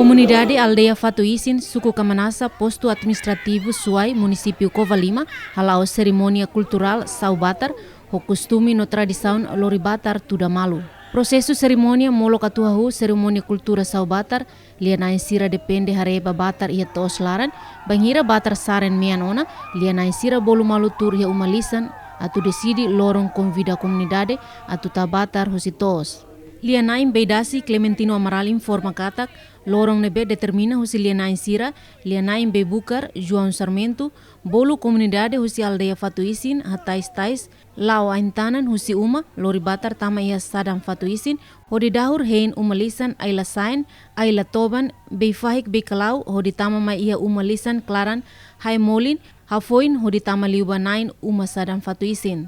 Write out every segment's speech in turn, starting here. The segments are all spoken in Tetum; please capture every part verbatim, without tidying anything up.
Komunidade aldeia Fatu Isin, suku Kamanasa, postu administrativu Suai, munisípiu Covalima, hala'o serimónia kulturál Sa'u Batar, ho kostume no tradisaun lori batar tuda malu. Prosesu serimónia molok atu hahú serimónia kultura Sa'u Batar, lia-na'in sira depende haree ba batar iha to'os laran, bainhira batar saren mean ona, lia-na'in sira bolu malu tuur iha uma lisan, atu deside loron konvida komunidade atu tau batar husi to'os. Lia-na'in Beidasi Clementino Amaral informa katak, loron ne'ebé determina husi lia-na'in sira, lia-na'in Beibukar, João Sarmento, bolu komunidade husi aldeia Fatu Isin, hatais tais, la'o ain-tanan husi uma, lori batar tama iha sadan Fatu Isin, hodi dahur hein uma lisan Ai-la-Saen, Ai-la-Toban, Beifahik Beikalau, hodi tama mai iha uma lisan klaran Hae-Molin, hafoin hodi tama liu ba na'in uma sadan Fatu Isin.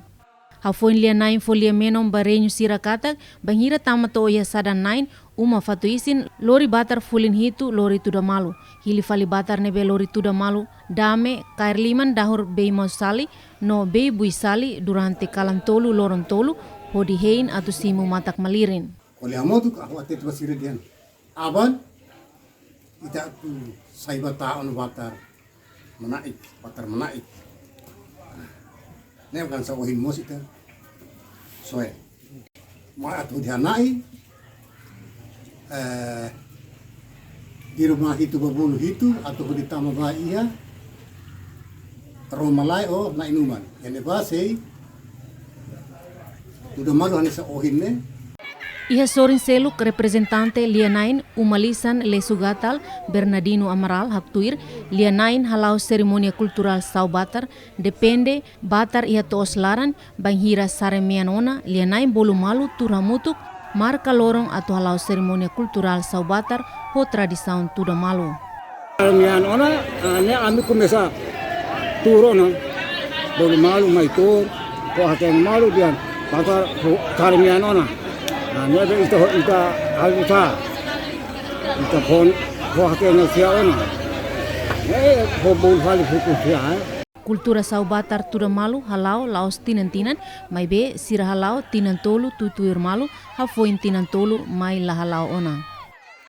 Hafoin lia-na'in fó lia-menon ba reñu sira katak, bainhira tama to'o iha sadan na'in uma Fatu Isin, lori batar folin hitu lori tuda malu. Hili fali batar ne'ebé lori tuda malu, dame, kaer liman dahur bei maus-sali, no bei bui-sali durante kalan tolu loron tolu, hodi hein atu simu matak-malirin. Ko'alia hamutuk, ha'u hatete ba sira dehan: Aban, ita atu sai ba ta'uk ona batar mana'ik, batar mana'ik. Ne'e hanesan ohin mós ita soe. Mai atu hodi hana'i, eh, di ruma hitu ba bolu hitu, atu hodi tama ba iha ró malae ou na'in-uman. Iha ne'ebá sei tuda malu hanesan ohin ne'e. Iha sorin seluk, reprezentante lia-na'in uma lisan Lesu Gatal, Bernardino Amaral, haktuir, lia-na'in hala'o serimónia kulturál Sa'u Batar, depende batar iha to'os laran, bainhira saren mean ona, lia-na'in bolu malu tuur hamutuk, marka loron atu hala'o serimónia kulturál Sa'u Batar, ho tradisaun tuda malu. Saren mean ona, ah, ne'e ami komesa tuur ona, bolu malu mai tuur, fó-hatene malu dehan batar ho saren mean ona. Ah, ne'ebé ita ho, ita halo ita. Ita fó, fó-hatene sia ona. Ne'e fó bolu fali futu sia, eh. Kultura Sa'u Batar tuda malu hala'o la'ós tinan-tinan, maibé sira hala'o tinan tolu tuir-tuir malu, hafoin tinan tolu mai la hala'o ona.